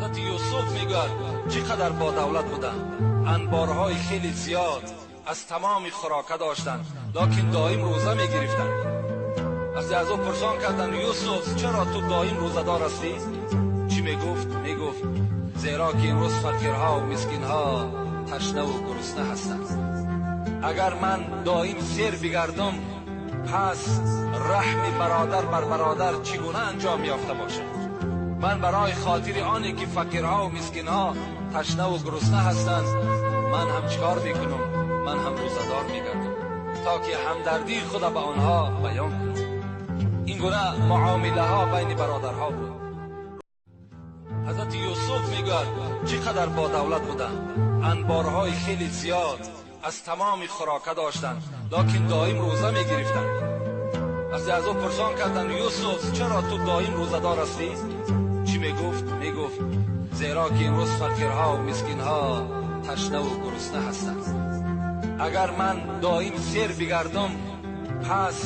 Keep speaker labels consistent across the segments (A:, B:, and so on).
A: Ҳазрати Юсуф мегӯяд, чӣ қадар бодавлат буданд, анборҳои хеле зиёд аз тамоми хӯрока доштанд, лекин доим рӯза мегирифтанд. Вақте аз ӯ пурсон карданд: «Юсуф, чаро ту доим рӯзадор ҳастӣ?» Чӣ мегуфт? Мегуфт: «Зеро ки имрӯз фақирҳо ва мискинҳо ташна ва гурусна ҳастанд. Агар ман доим сер бигардам, пас раҳми бародар бар бародар чӣ гуна анҷом ёфта бошад? Ман барои хотири оне ки фақирҳо ва мискинҳо ташна ва гурусна ҳастанд, ман ҳам чикор мекунам? Ман ҳам рӯзадор мегардам, то ки ҳамдардии худро ба онҳо баён кунам.» Ин гуна муомилаҳо байни бародарҳо буд. Ҳазрати Юсуф мегӯяд, чӣ қадар бодавлат буданд, анборҳои хеле зиёд аз тамоми хӯрока доштанд, лекин доим рӯза мегирифтанд. Вақте аз ӯ пурсон карданд: «Юсуф, чаро ту доим рӯзадор ҳастӣ?» Чӣ мегуфт? Мегуфт: «Зеро ки имрӯз фақирҳо ва мискинҳо ташна ва гурусна ҳастанд. Агар ман доим сер бигардам, пас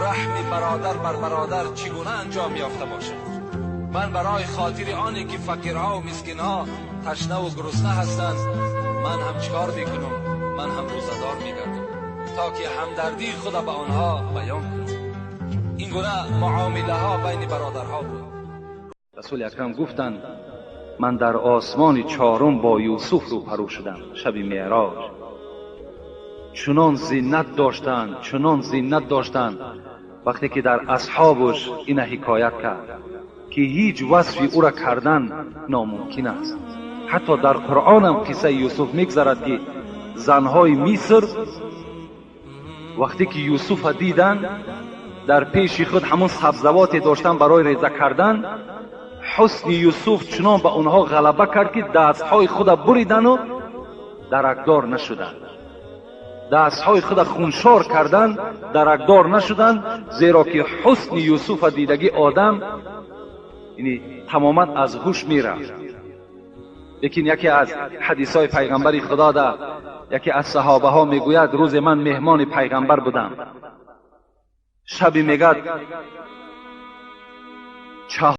A: раҳми бародар бар бародар чӣ гуна анҷом ёфта бошад? Ман барои хотири оне ки фақирҳо ва мискинҳо ташна ва гурусна ҳастанд, ман ҳам чикор мекунам? Ман ҳам рӯзадор мегардам, то ки ҳамдардии худро ба онҳо баён кунам.» Ин гуна муомилаҳо байни бародарҳо буд. Расули Акрам гуфтанд: «Ман дар осмони чорум бо Юсуф рӯпарӯ шудам шаби Меъроҷ. Чунон зинат доштанд, чунон зинат доштанд, вақте ки дар асҳобаш ина ҳикоят кард, ки ҳеҷ васфи ӯра кардан номумкин аст. Ҳатто дар Қуръонам қиссаи Юсуф мегзарад, ки занҳои Миср вақте ки Юсуфа диданд, дар пеши худ ҳамон сабзавоте доштанд барои реза кардан, ҳусни Юсуф чунон ба онҳо ғалаба кард, ки дастҳои худа буридану даракдор нашуданд, дастҳои худа хуншор карданд, даракдор нашуданд, зеро ки ҳусни Юсуфа дидагӣ одам яъне тамоман аз ҳуш мерафт. Лекин яке аз ҳадисҳои пайғамбари Худо да яке аз саҳобаҳо мегӯяд: рӯзе ман меҳмони пайғамбар будам. Шаби мегӯяд